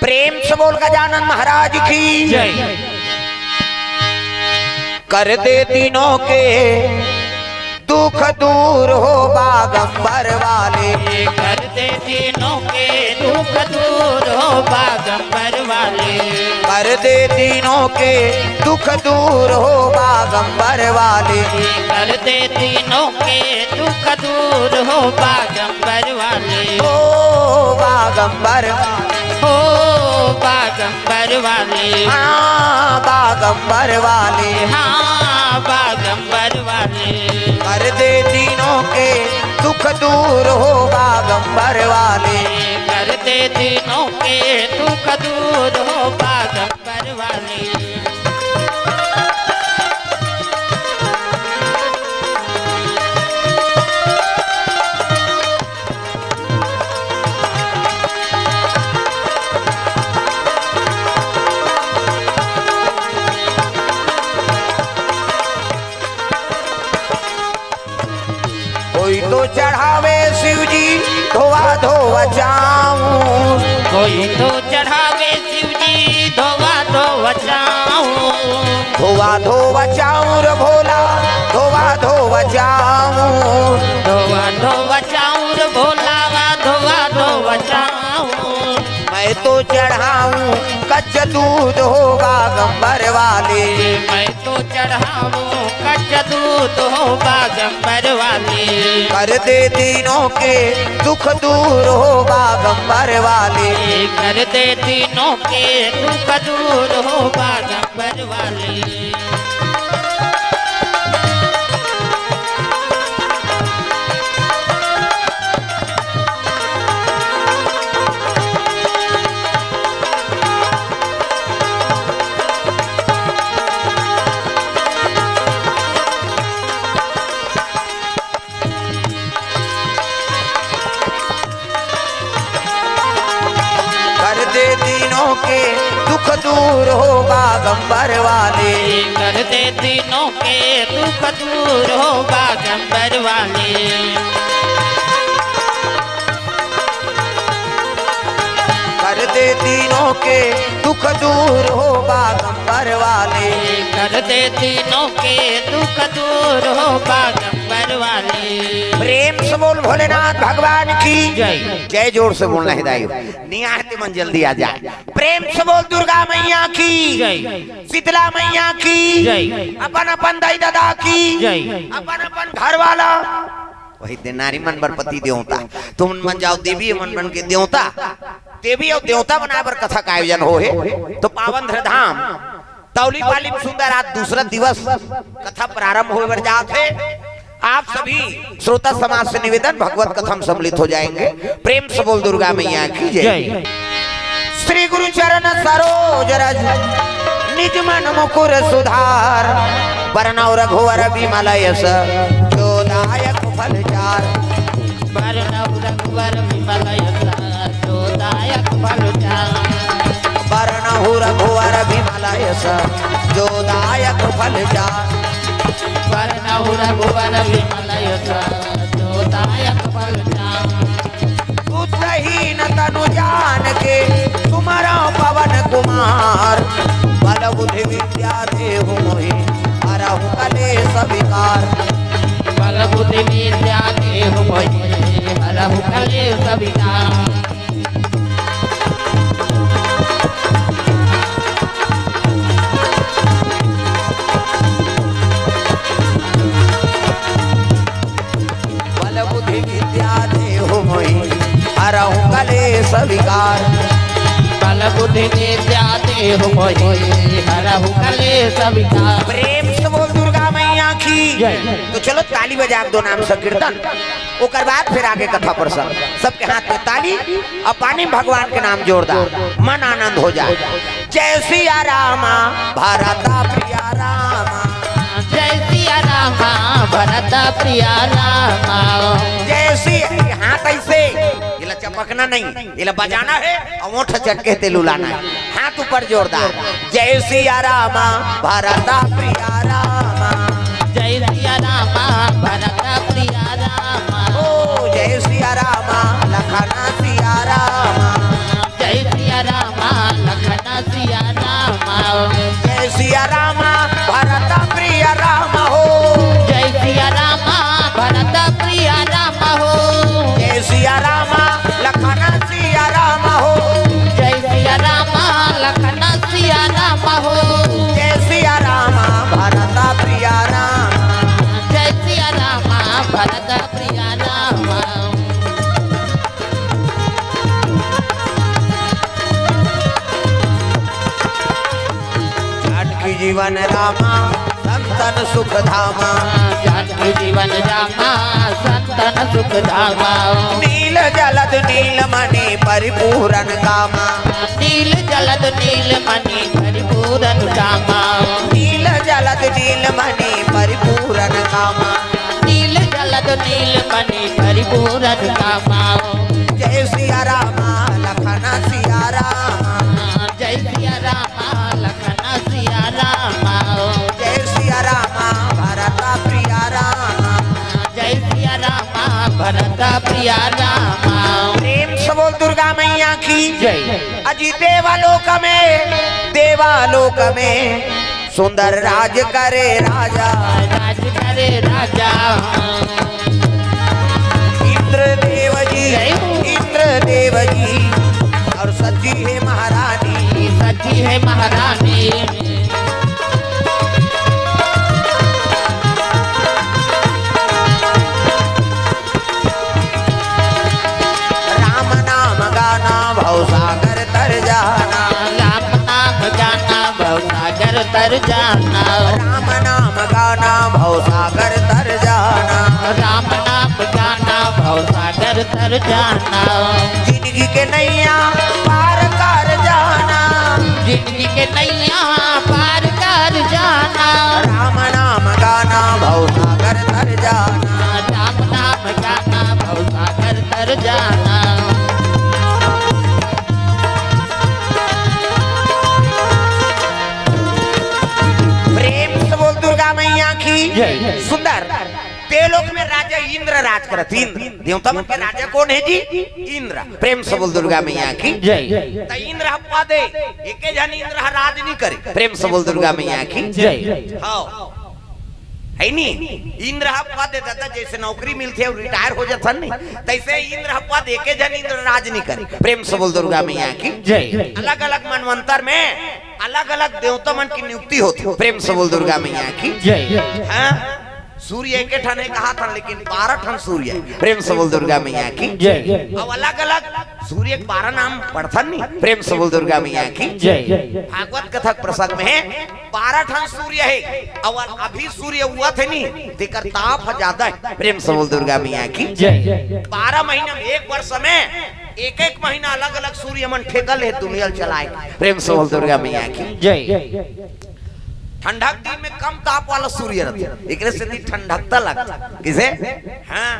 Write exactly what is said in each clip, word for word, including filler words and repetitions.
प्रेम से बोल गजानन महाराज की जय। कर दे दीनों के दुख दूर हो बागंबर वाले। कर दे दीनों के दुख दूर हो बागंबर वाले। कर दे दीनों के दुख दूर हो बागंबर वाले। कर दे दीनों के दुख दूर हो बागंबर वाले। ओ बागंबर, ओ बागंबर वाले। हाँ बागंबर वाले। हाँ बागंबर वाले। कर दे दीनों के दुख दूर हो बागंबर वाले। कर दे दीनों के दुख दूर हो बागंबर वाले। कोई तो चढ़ावे शिव जी धोवा धोवा चाऊं। कोई तो चढ़ावे शिव जी धोवा धोवा चाऊं। धोवा धोवा चाऊं रे भोला, धोवा धोवा चाऊं। धोवा धोवा चाऊं रे भोला, धोवा धोवा चाऊं। मैं तो चढ़ाऊं कच्चा दूध हो बागंबर वाले। मैं तो चढ़ाऊं कच्चा दूध हो बागंबर वाले। कर दे दीनों के दुख दूर हो बागंबर वाले। कर दे दीनों के दुख दूर हो बागंबर वाले। कर दे दीनों के दुख दूर हो बागंबर वाले। कर दे दीनों के दुख दूर हो बागंबर वाले। कर दे दीनों के दुख दूर हो बागंबर वाले। कर दे दीनों के दुख दूर हो बागंबर वाले। प्रेम से बोल भोलेनाथ भगवान की जय। जय जोर से बोलना है दाई। नियाहते मन जल्दी आ जाए। प्रेम से बोल दुर्गा मैया की जय। शीतला मैया की जय। अपन अपन दाई दादा की जय। अपन अपन घर वाला। वही दे नारी मन बर पति देवता। तुम मन जाओ देवी मन बन के देवता। देवी अउ देवता बनाए बर कथा का आयोजन होहे। तो पावन धरधाम तौली पाली में सुंदर आज दूसरा दिवस कथा प्रारंभ होए बर जात हे। आप सभी श्रोता समाज से निवेदन, भगवत कथा में सम्मिलित हो जाएंगे। प्रेम से बोल दुर्गा मैया की जय। जय। श्री गुरु चरण सरोज रज निज मन मुकुर सुधार। बरनउँ रघुवर बिमल यस जो दायक फल चार। बरनउँ रघुवर बिमल यस जो दायक फल चार। बरनउँ रघुवर बिमल यस जो दायक फल चार। बरनउँ रघुवर बिमल यस जो दायक फल चार। बुद्धहीन तनु जान के सुमरउँ पवन कुमार। बल बुद्धि विद्या देहु मोहि हरहु कलेस विकार। बल बुद्धि विद्या देहु मोहि हरहु कलेस विकार। बल बुद्धि विद्या देहु मोहि हरहु कलेस विकार। बल बुद्धि विद्या देहु मोहि हरहु कलेस विकार। प्रेम से बोल दुर्गा मैया की जय। तो चलो ताली बजा के दो नाम संकीर्तन, ओकर बाद फिर आगे कथा प्रसंग। सबके हाथ में ताली और पानी में भगवान के नाम जोरदार, मन आनंद हो जाए। जय सिया रामा भरत प्रिया रामा। जय सिया रामा भरत प्रिया रामा। जय सिया, हाथ ऐसे, एला चपकना नहीं, एला बजाना है और ओठ चटके तेलू लाना है। हाथ ऊपर जोरदार। जय सिया रामा भरत प्रिया रामा। जय सिया रामा भरत प्रिया रामा। ओ जय सिया रामा लखन सिया रामा। जय सिया रामा सिया राम। जय सिया राम, भरत प्रिय राम हो। जय सिया राम, भरत प्रिय राम हो। जय सिया राम, लखन सिया राम हो। जय सिया राम, लखन सिया राम हो। जय सिया राम, भरत प्रिय राम। जय सिया राम, भरत प्रिय राम। जानकी जीवन रामा, संतन सुख धामा। जानकी जीवन रामा, संतन सुख धामा। नील जलद नील मणि परिपूरन कामा। नील जलद नील मणि परिपूरन कामा। नील जलद नील मणि परिपूरन कामा। नील जलद नील मणि परिपूरन कामा। जय सिया रामा, लखन सिया रामा। जय सिया रामा, लखन सिया रामा। जय सिया रामा, भरत प्रिया रामा। जय सिया रामा, भरत प्रिया रामा। प्रेम से बोल दुर्गा मैया की जय। अजी देवालोक में, देवालोक में सुंदर राज करे राजा। राज करे राजा। इंद्रदेव जी, जय हो। इंद्रदेव जी और सजी है महारानी। सजी है महारानी। राम नाम गाना भव सागर तर जाना। राम नाम गाना भव सागर तर जाना। राम नाम गाना भव सागर तर जाना। राम नाम गाना भव सागर तर जाना। जिंदगी के नैया पार कर जाना। जिंदगी के नैया पार कर जाना। राम नाम गाना भव सागर तर जाना। राम नाम गाना भव सागर तर जाना। प्रेम से बोल दुर्गा मैया की जय। सुंदर। देवलोक में राजा इंद्र राज करत। इंद्र, देवता मन के राजा कौन है जी? इंद्र। प्रेम से बोल दुर्गा मैया की जय। त इंद्र ह पद है, एके झन इंद्र ह राज नहीं करे। प्रेम से बोल दुर्गा मैया की जय। हाँ, है नी? इंद्र ह पद है दादा, जैसे नौकरी मिलथे और रिटायर हो जाथन नी, तैसे इंद्र ह पद, एके झन इंद्र राज नहीं करे। प्रेम से बोल दुर्गा मैया की जय। अलग-अलग मनवंतर में अलग-अलग देवता मन की नियुक्ति होथे। प्रेम से बोल दुर्गा मैया की जय। हाँ, सूर्य एके ठन हे कहाथन, लेकिन बारह ठन सूर्य हे। प्रेम से बोल दुर्गा मैया की जय। अब अलग-अलग सूर्य के बारह नाम पड़थन नी। प्रेम से बोल दुर्गा मैया की जय। भागवत कथा के प्रसंग में हे, बारह ठन सूर्य हे, अउ अभी सूर्य उगथे नी, तेकर ताप ह ज्यादा हे। प्रेम से बोल दुर्गा मैया की जय। बारह महीना में, एक वर्ष में एक एक महीना अलग-अलग सूर्य मन ठेका ले दुनिया ल चलाए। प्रेम से बोल दुर्गा मैया की जय। ठंडा के दिन में कम ताप वाला सूर्य रहिथे, एकरे सेती ठंडकता लगथे। किसे? हाँ,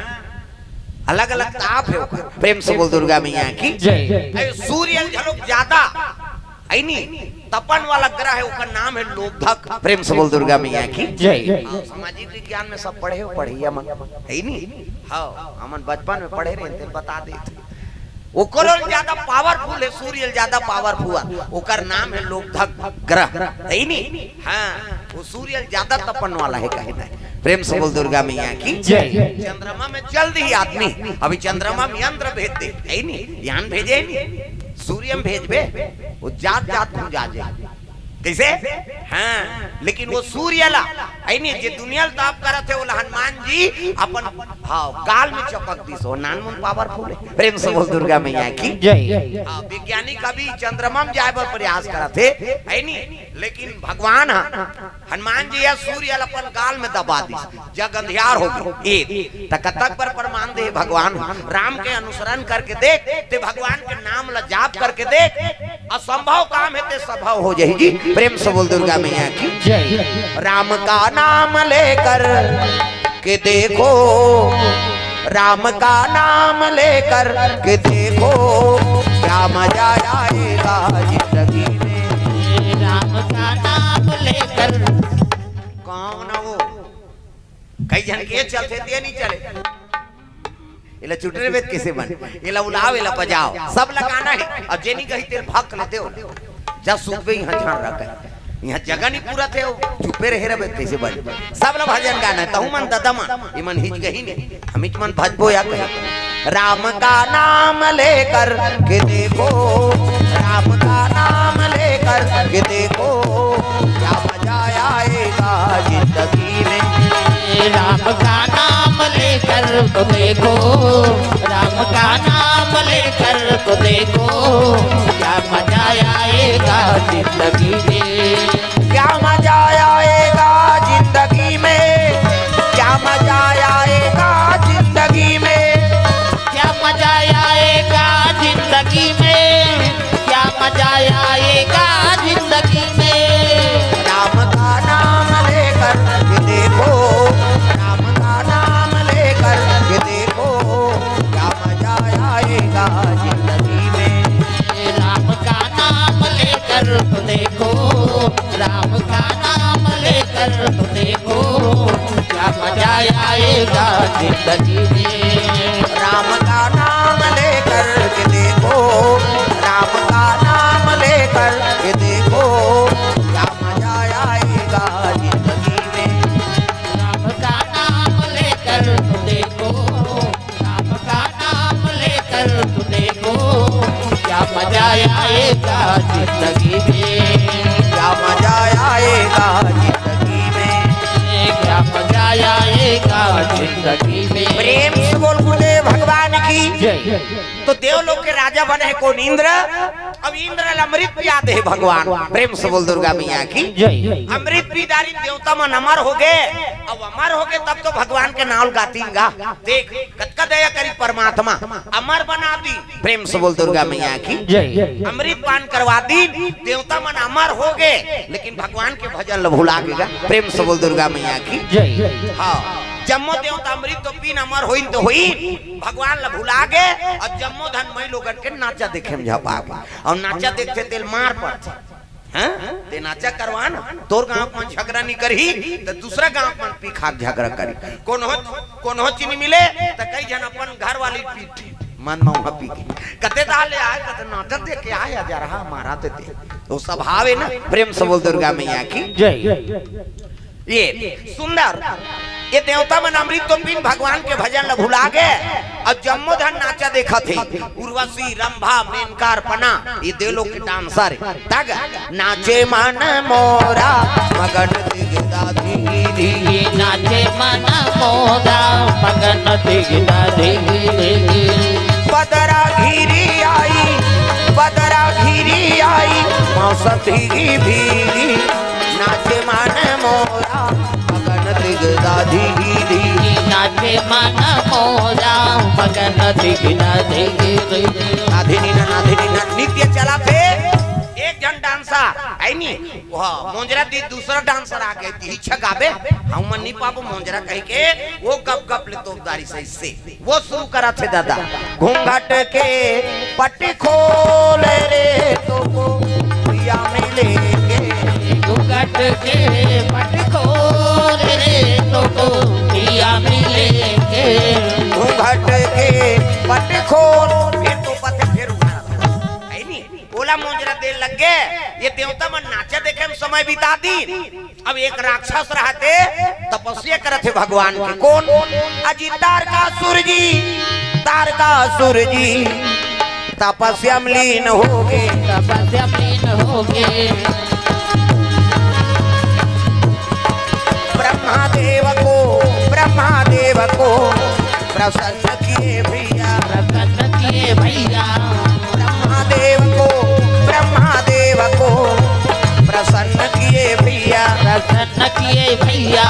अलग-अलग ताप हे ओकर। प्रेम से बोल दुर्गा मैया की जय। अरे सूर्य घलोक ज्यादा हे नी, तपन वाला ग्रह हे, ओकर नाम हे लोधक। प्रेम से बोल दुर्गा मैया की जय। हाँ, सामाजिक विज्ञान में सब पढ़े हो, पढ़इया मन, हे नी? हाँ, हमन बचपन में पढ़े रहे, तेन बता देथे। ओकरो ले ज्यादा पावरफुल हे सूर्य, ले ज्यादा पावरफुल, ओकर नाम हे लोधक ग्रह, हे नी? हाँ, वो सूर्य ले ज्यादा तपन वाला हे, कहे ना। प्रेम से बोल दुर्गा मैया की जय। चंद्रमा में चल दी आदमी, अभी चंद्रमा में यंत्र भेज दे, हे नी? यान भेजे हे नी, सूर्य में भेजबे, वो जात जात भुंजा जाए। कइसे? हाँ, लेकिन वो सूर्य ला, हे नी, जे दुनिया ल ताप करत हे, ओला हनुमान जी अपन, हाँ, गाल में चपक दिस। वो नानमुन पावरफुल हे। प्रेम से बोल दुर्गा मैया की जय। हाँ, वैज्ञानिक अभी चंद्रमा में जाए बर प्रयास करत हे, हे नी, लेकिन भगवान ह, हनुमान जी ह सूर्य ल अपन गाल में दबा दिस, जग अंधियार हो गे। ए, त कतक बर प्रमाण दे भगवान, राम के अनुसरण करके देख, ते भगवान के नाम ल जाप करके देख, असंभव काम हे ते संभव हो जाही जी। प्रेम से बोल दुर्गा मैया की जय। राम का नाम लेकर के देखो, राम का नाम लेकर के देखो, क्या मजा आएगा जिंदगी में। राम का नाम लेकर। कौन वो? कई झन के चलथे, ते नहीं चले। एला चुटरे बेत कइसे बन? एला उलाव, एला बजाव, सब लगाना हे। अब जेनी कही तेल भक ले देव। त सुतबे इहाँ झन रखे, इहाँ जगह नहीं पूरा थे, चुपे रहे रहे कैसे बन। सब ला भजन गाना है, तहु मन ददा मन, ये मन हिच गही नहीं, हम हिच मन भजबो या कहे। राम का नाम लेकर के देखो, राम का नाम लेकर के देखो, क्या मजा आएगा जिंदगी में। राम का नाम लेकर तो देखो, राम का नाम लेकर तो देखो, क्या मजा आएगा जिंदगी में। क्या मजा आएगा जिंदगी में, क्या मजा आएगा जिंदगी में, क्या मजा आएगा जिंदगी में, क्या मजा आएगा जिंदगी में। राम का नाम लेकर के देखो, राम का नाम लेकर के देखो, क्या मजा आएगा जिंदगी में। राम का नाम लेकर तो देखो, राम का नाम लेकर तो देखो, क्या मजा आएगा जिंदगी में। राम का नाम लेकर के देखो, राम का नाम लेकर के देखो, क्या मजा आएगा जिंदगी में। राम का नाम लेकर तो देखो, राम का नाम लेकर तो देखो, क्या मजा आएगा जिंदगी में। क्या मजा आएगा जिंदगी में। क्या मजा आएगा जिंदगी में। प्रेम से बोल गुरुदेव भगवान की। जय। तो देवलोक के राजा बने हे कोन? इंद्र। अब इंद्र ल अमृत पिया दे हे भगवान। प्रेम से बोल दुर्गा मैया की। जय। अमृत पी डारिन, देवता मन अमर हो गे। अब अमर हो गे तब तो भगवान के नाव ल गातिन गा। देख कतका दया करी परमात्मा, अमर बना दी। प्रेम से बोल दुर्गा मैया की। जय। अमृत पान करवा दी, देवता मन अमर हो गे, लेकिन भगवान के भजन ल भुला गे गा। प्रेम से बोल दुर्गा मैया की। जय। हाँ, जम्मो देवता अमृत तो पीन, अमर होइन तो होइन, भगवान ल भुला गे। अउ जम्मो धन मई लोगन के नाचा देखे म झपा गे, अउ नाचा देखथे तेल मार पड़थे। हाँ? ते नाचा करवा ना, तोर गांव मन झगड़ा नहीं करही, त दूसरा गांव मन पी खा के झगड़ा करही। कोनो, कोनो चीनी मिले, त कई झन अपन घर वाली पीट, मन में वहाँ पी के। कते दाल ले आए, कते नाटक देख के आए, जा रहा मारा ते ते। वो स्वभाव है ना, प्रेम से बोल दुर्गा मैया की। जय। ये सुंदर, ये देवता मन अमृत तो पीन भगवान के भजन ल भुला गे, अउ जम्मो धन नाचा देखत हे। उर्वशी, रंभा, मेनका, अर्पणा, ये देवलोक के डांसर हे। तग नाचे मन मोरा मगन दिगदा धिगी धिगी। नाचे मन मोरा मगन दिगदा धिगी धिगी। बदरा घिरी आई, बदरा घिरी आई, मौसम भीगी भीगी। नाचे मन मोरा मगन दिगदा धिगी धिगी। नाचे मन मोरा मगन दिगदा धिगी धिगी। नाधिनी ना, नाधिनी ना, नृत्य चला थे। एक झन डांसर, है नी? वह मोंजरा दी दूसरा डांसर आ गे, ती इच्छा गाबे, हम मन नहीं पाबो मोंजरा कह के, वो गप गप ले तोपदारी सही से। वो शुरू करा थे दादा। घूंघट के पट खोल रे तो पिया मिलेंगे। घूंघट के पट खोल रे तो पिया मिलेंगे। घूंघट के पट खोल, फिर तो पत फिर उघार। है नी? ओला मोंजरा दे लग गे, ये देवता मन नाचा देखे म समय बिता दी। अब एक राक्षस रहते, तपस्या करत हे भगवान के। कोन? अजी तारकासुर जी, तारकासुर जी तपस्या म लीन हो गे। तपस्या म लीन हो गे। ब्रह्मा देव को, ब्रह्मा देव को प्रसन्न किए भैया। प्रसन्न किए भैया। ब्रह्मा देव को, ब्रह्मा देव को प्रसन्न किए भैया। प्रसन्न किए भैया।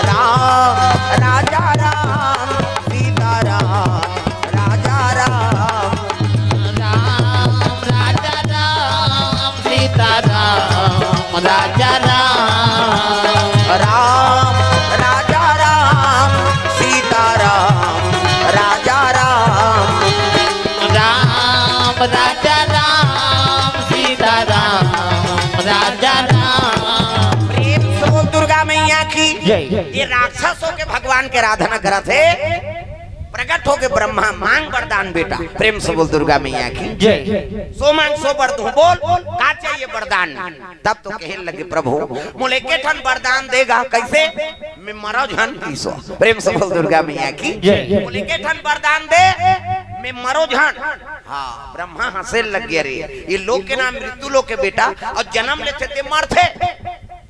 राम राजा राम सीता राम राजा राम। राम राजा राम राक्षस होके भगवान के आराधना करत हे, प्रकट होके ब्रह्मा, मांग वरदान बेटा। प्रेम से बोल दुर्गा मैया की। जय। सो मांग सो बर दूं, बोल का चाहिए वरदान। तब तो कहे लगे प्रभु, मोला एके ठन वरदान दे गा। कैसे? मैं मरव झन किसो। प्रेम से बोल दुर्गा मैया की। जय। मोला एके ठन वरदान दे, मैं मरव झन। हाँ, ब्रह्मा हंसे लग गया रे, ये लोक के नाम मृत्यु लोक के बेटा, अउ जन्म लेथे ते मरथे,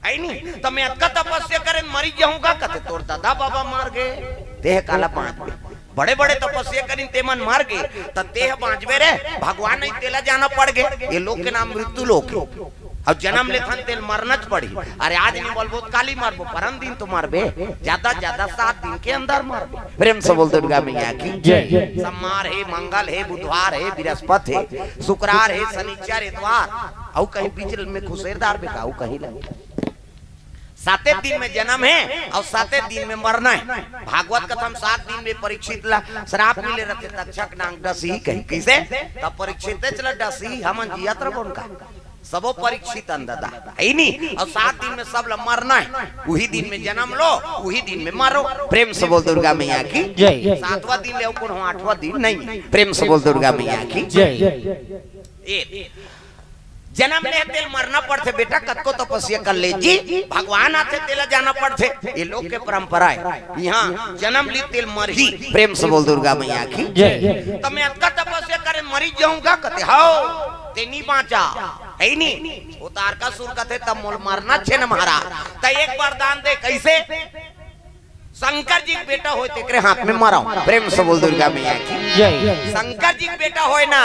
हे नी? त मैं अतका तपस्या करें मरी जाहूं गा कथे, तोर दादा बाबा मर गे, तेह काला बांचबे। बड़े बड़े तपस्या करिन ते मन मर गे, त तेह बांचबे रे, भगवान नहीं तेला जाना पड़ गे। ये लोक के नाम मृत्यु लोक हे। अउ जन्म लेथन तेल मरना च पड़ही। अरे आज नहीं बोलबो त काली मरबो, परन दिन तो मरबे, ज्यादा ज्यादा सात दिन के अंदर मरबे। प्रेम से बोल दुर्गा मैया की। जय। सोमवार हे, मंगल हे, बुधवार हे, बृहस्पति हे, शुक्रवार हे, शनिचर, एतवार, अउ कहीं बीच में खुसेरदार बेटा, अउ कहीं लगे। साते दिन में जन्म हे अउ साते दिन में मरना हे। भागवत कथा म सात दिन में परीक्षित ला श्राप मिले रहते, तक्षक नांग डसही कही। कैसे? तब परीक्षित चला डसही, हमन जियत रह बोन का। सबो परीक्षित अंददा, हे नी? अउ सात दिन में सब ला मरना हे। उही दिन में जन्म लो, उही दिन में मरो। प्रेम से बोल दुर्गा मैया की। जय। सातवां दिन ले अउ कोनो आठवां दिन नहीं। प्रेम से बोल दुर्गा मैया की। जय। ए, जन्म ले तेल मरना पड़थे बेटा, कतको तपस्या कर ले जी, भगवान आथे तेला जाना पड़थे। ये लोक के परंपरा हे, इहां जन्म ली तेल मरही। प्रेम से बोल दुर्गा मैया की। जय। त मैं अतका तपस्या करें मरी जाहूं गा कथे, हव, ते नी बांचा, हे नी? ओ तारकासुर कथे, तब मोला मरना च हे न महाराज, त एक वरदान दे। कैसे? शंकर जी के बेटा होय तेकरे हाथ में मरव। प्रेम से बोल दुर्गा मैया की। जय। शंकर जी के बेटा होय ना,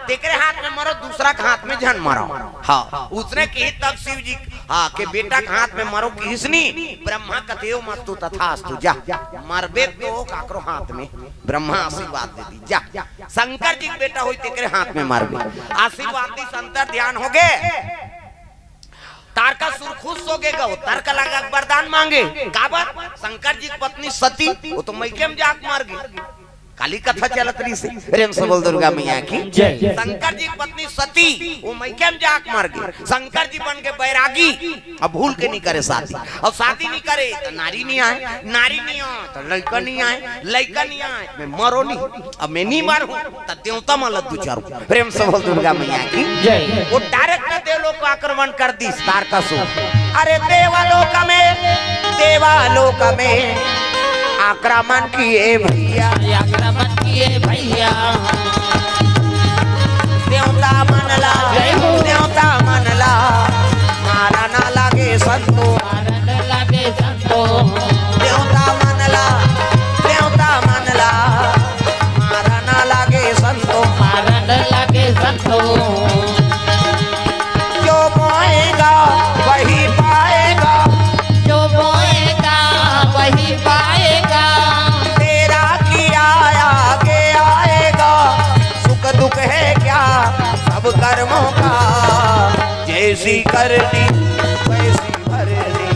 तेकरे हाथ में मरव, दूसरा के हाथ में झन मरव। हाँ, उसने कही तब शिव जी, हाँ, के बेटा के हाथ में मरव किहिस नी, ब्रह्मा कथे ओमस्तु तथास्तु, जा, मरबे तो काकरो हाथ में, ब्रह्मा आशीर्वाद दे दी, जा, शंकर जी के बेटा होय तेकरे हाथ में मरबे। आशीर्वाद दी, संतर ध्यान हो गे। तारकासुर खुश हो गे गा, तर्क लगा के वरदान मांगे। काबर? शंकर जी की पत्नी सती, वो तो मइके में जाके मर गे। काली कथा चलत रहिस हे। प्रेम से बोल दुर्गा मैया की। जय। शंकर जी की पत्नी सती, वो मइके में जाके मर गे। शंकर जी बन के बैरागी, अब भूल के नहीं करे शादी। अब शादी नहीं करे, त नारी नहीं आय, नारी नहीं आय, त लइका नहीं आय, लइका नहीं आय, मैं मरो नहीं। अब मैं नहीं मरहूं, त देवता मन ला दुचारू। प्रेम से बोल दुर्गा मैया की। जय। वो direct देवलोक को आक्रमण कर दिस तारकासुर। अरे देवलोक में, देवलोक में आक्रमण किए भैया। आक्रमण किए भैया। देवता मन ला, जय हो। देवता मन ला मारन लागे संतो। मारन लागे संतो। देवता मन ला, देवता मन ला मारन लागे संतो। मारन लागे संतो। जो बोएगा वही पाएगा। जो बोएगा वही पाएगा। तेरा किया आगे आएगा। सुख दुख है क्या सब कर्मों का। जैसी करनी वैसी भरनी,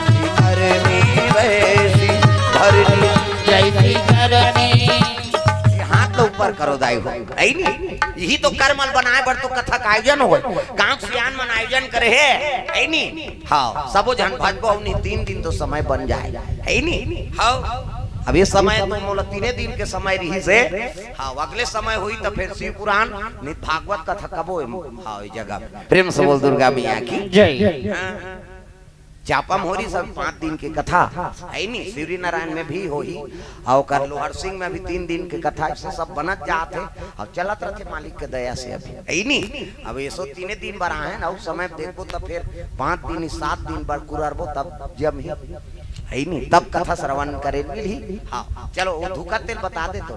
जैसी करनी वैसी भरनी। जैसी करनी। ये हाथ तो ऊपर करो दाई हो, हे नी? यही तो कर्म ल बनाए बर तो कथा का आयोजन होय, गांव सियान मन आयोजन करे हे, हे नी? हाँ, सबो झन भजबो नहीं, तीन दिन तो समय बन जाय, हे नी? हाँ, अब ये समय तो मोला तीने दिन के समय रहिस हे। हाँ, अगले समय होही त फेर शिव पुराण, नहीं भागवत कथा कबो हे, हाँ, ये जगह। प्रेम से बोल दुर्गा मैया की। जय। हाँ। चापा मोरी सब पांच दिन के कथा, हे नी? शिवरी नारायण में भी होही, अउ ओकर लोहरसिंह में भी तीन दिन के कथा, ऐसे सब बनत जात हे, अउ चलत रथे मालिक के दया से अभी, हे नी? अब एसो तीने दिन बर आहे ना, उस समय देखबो तब फेर पांच दिन, सात दिन बर कुररबो तब जमही, हे नी? तब कथा श्रवण करे मिलही। हाँ, चलो वो धूका तेल बता दे तो।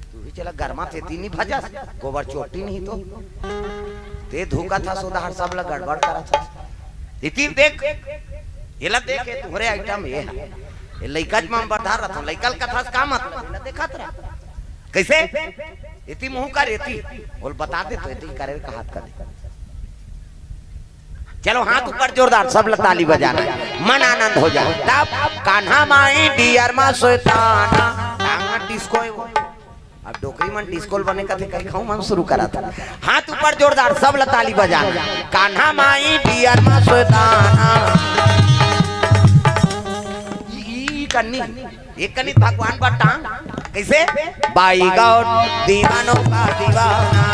तू ही चला गरमा थे तीन ही भजस, गोबर चोटी नहीं तो। ते धूका था सुधार सब ला गड़बड़ करा था। इति देख, ये ला देख, ये तुम्हारे item ये हे। ये लइका च मन बरधार रहता, लइका ल कथा से का मतलब? ये ला देखत रह। कैसे? इति मुंह कर, इति। बोल बता दे तो, इति करे का हाथ कर दे। चलो हाथ ऊपर जोरदार, सब ला ताली बजाना हे, मन आनंद हो जाए। तब कान्हा माई डियर मा सोताना, टांग डिस्को हे वो। अब डोकरी मन डिस्को ल बने कथे, कहीं खाऊ मन शुरू करा था। हाथ ऊपर जोरदार, सब ला ताली बजाना हे। कान्हा माई डियर मा सोताना। कन्नी, एक कन्नी भगवान बर टांग। कइसे? बाई गौर दीवानों का दीवाना।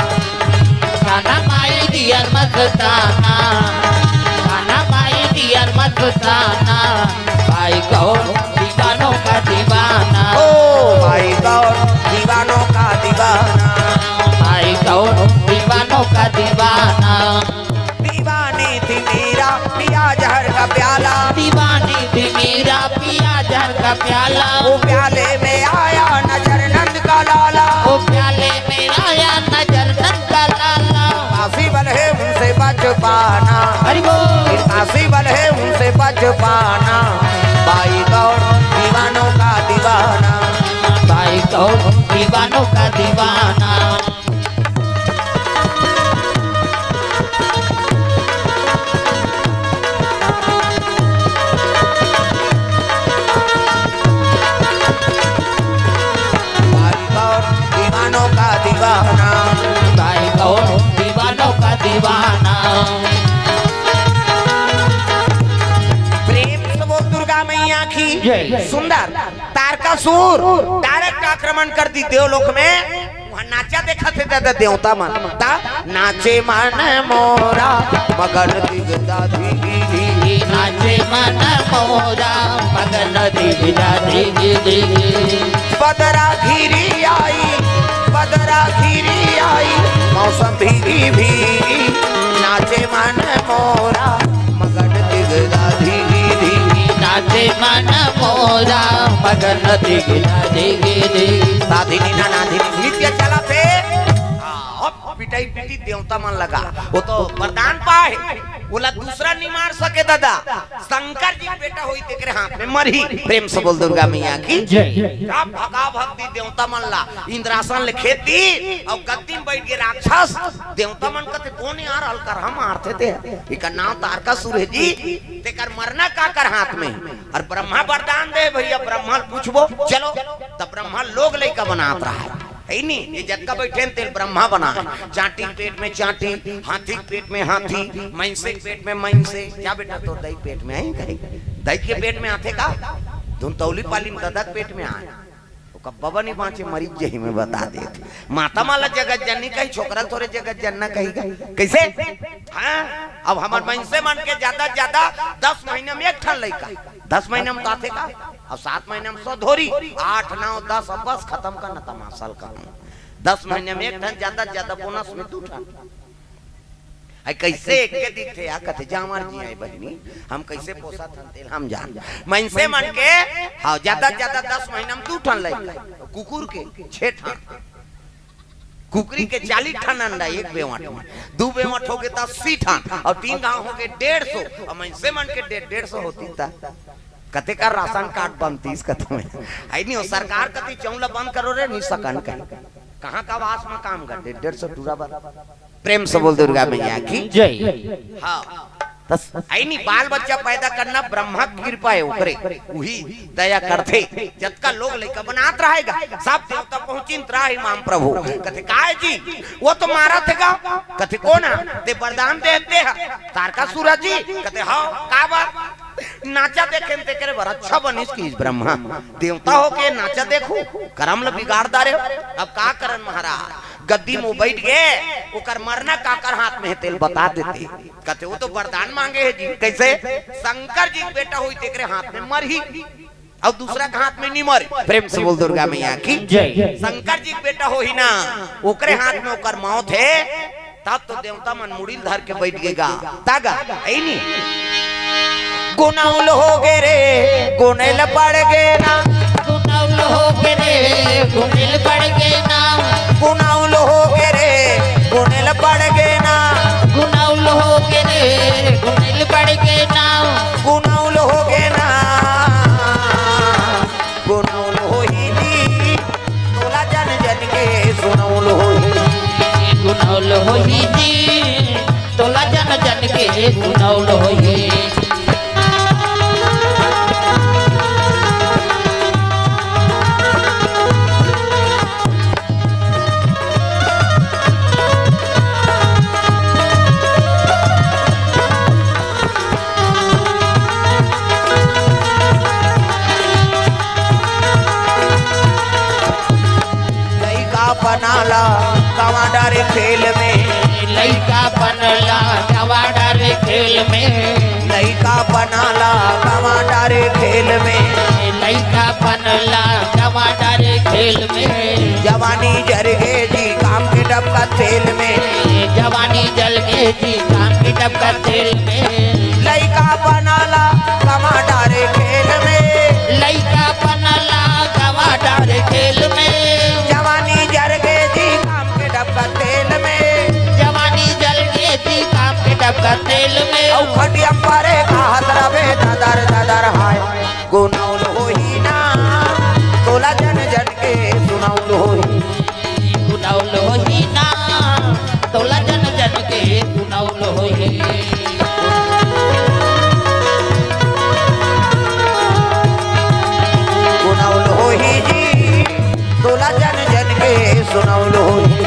गाना माई डियर मस्ताना, गाना माई डियर मस्ताना। बाई गौर दीवानों का दीवाना। ओ बाई गौर दीवानों का दीवाना। बाई गौर दीवानों का दीवाना। दीवानी थी मीरा पिया जहर का प्याला। दीवानी थी मीरा पिया जहर का प्याला। वो प्याले में आया नजर नंद का लाला। वो प्याले में आया नजर नंद का लाला। काशी वाले उनसे बच पाना। हरि बोल। काशी वाले उनसे बच पाना। बाई गौर दीवानों का दीवाना। बाई गौर दीवानों का दीवाना। भाई गौर दीवानों का दीवाना। भाई गौर दीवानों का दीवाना। प्रेम से बोल दुर्गा मैया की। जय। सुंदर तारकासुर direct आक्रमण कर दी देवलोक में। वहाँ नाचा देखत हे दादा देवता मन। ता नाचे मन मोरा मगन दिगदाधी। नाचे मन मोरा मगन दिगदाधी। बदरा घिरी आई, बदरा घिरी आई, मौसम भीगी भीगी। नाचे मन मोरा मगन दिगदाधी। नाचे मन मोरा मगन दिगदाधी। साधी नीना नाधी नृत्य चलत हे। हाँ, अब पिटाई पीटी देवता मन लगा। वो तो वरदान पाए, ओला दूसरा नहीं मार सके दादा। शंकर जी के बेटा होई तेकरे हाथ में मरही। प्रेम से बोल दुर्गा मैया की। जय। का भगा भग दी देवता मन ला, इंद्रासन ले खेद दी, अउ गद्दी में बैठ के राक्षस। देवता मन कथे, "कोन यार हल्कर हम मारथे ते, एकर नाम तारकासुर हे जी, तेकर मरना काकर हाथ में?" अउ ब्रह्मा वरदान दे, भैया ब्रह्मा ल पूछबो, चलो, त ब्रह्मा लोग लइका बनात रहा है। हे नी, ये जतका बइठे न तेल ब्रह्मा बनाए। चांटी के पेट में चांटी, हाथी के पेट में हाथी, मइनसे के पेट में मइनसे। क्या बेटा तोर दाई के पेट में हे कहीं? दाई के पेट में आथे का? धुनतौली पाली में ददा के पेट में आए। ओकर बबा नहीं बाँचे, मरी जही में बता देत। माता मन ला जगत जननी कही, छोकरा ल थोरे जगत जनना कही का? कइसे? हाँ, अब हमर मइनसे मन के जादा से जादा दस महीना में एक ठन लइका। दस महीना में तो आथे का? अब सात महीना में सौ धोरी, आठ, नौ, दस, अब बस खतम करना तमाशा ल कहूँ। दस महीना में एक ठन, जादा से जादा बोनस में दू ठन। अई कइसे एके दिखथे या कथे, "जांवर जी आए बहिनी, हम कइसे पोसत हन तेल हम जान।" मइनसे मन के, हाँ, जादा से जादा दस महीना में दू ठन लइका, कुकुर के छे ठन। कुकरी के चालीस ठन अंडा एक बेवंट में, दू बेवंट होगे त अस्सी ठन, अउ तीन गांव होगे डेढ़ सौ, अउ मइनसे मन के डे-, डेढ़ सौ होतिस त कतेक राशन कार्ड बनतिस कथे में। अई नहीं हो, सरकार कथे चांउर ल बंद करो रे, नहीं सकन कहीं। कहाँ का वास में काम कर डे-, डेढ़ सौ टूरा बर। प्रेम से बोल दुर्गा मैया की। जय। हाँ। बस। अई नहीं, बाल बच्चा पैदा करना ब्रह्मा के कृपा हे ओकरे, उही दया करथे। जतका लोग लइका बनात रहेगा, सब देवता पहुँचिन त राही माम प्रभु। कथे, "काय जी, वो तो मारत हे गा।" कथे, "कोन हा?" "ते वरदान देते हा, तारकासुर जी।" कथे, "हाँ, का बात?" "नाचा देखे न तेकरे बर अच्छा बनिस," किहिस ब्रह्मा। "देवता होके नाचा देखहूँ, करम ल बिगाड़ डारे हो। अब का करन महाराज?" गद्दी में बइठ गे, ओकर मरना काकर हाथ में हे तेल बता देते। कथे, "वो तो वरदान मांगे हे जी।" कइसे? "शंकर जी के बेटा होई तेकरे हाथ में मरही, अउ दूसरा के हाथ में नहीं मरे।" प्रेम से बोल दुर्गा मैया की। जय। "शंकर जी के बेटा होही ना, ओकरे हाथ में ओकर मौत हे।" तब तो देवता मन मुड़ी ल धर के बइठ गे गा। ता गा, अई नहीं। गुनौल होगे रे, गुनेल पड़ गे ना। गुनौल होगे रे, गुनेल पड़ गे ना। गुनौल होगे रे, गुनेल पड़ गे ना। गुनौल होगे रे, गुनेल पड़ गे ना। गुनौल होगे ना। गुनौल होही जी, तोला जन जन के सुनौल होही। गुनौल होही जी, तोला जन जन के गुनौल होही। डारे खेल में। लइकापन ला गवा डारे खेल में। लइकापन ला गवा डारे खेल में। लइकापन ला गवा डारे खेल में। जवानी जर गे जी काम के डबका तेल में। जवानी जल गे जी काम के डबका तेल में। लइकापन ला गवा डारे खेल में। लइकापन ला गवा डारे खेल में। जवानी जर गे जी काम के डबका तेल में। जवानी जल गे जी काम के डबका तेल में। अउ खटिया परे कहत रबे ददर ददर हाय। गुनौल होही ना, तोला जन जन के सुनौल होही। गुनौल होही ना, तोला जन जन के सुनौल होही। गुनौल होही जी, तोला जन जन के सुनौल होही।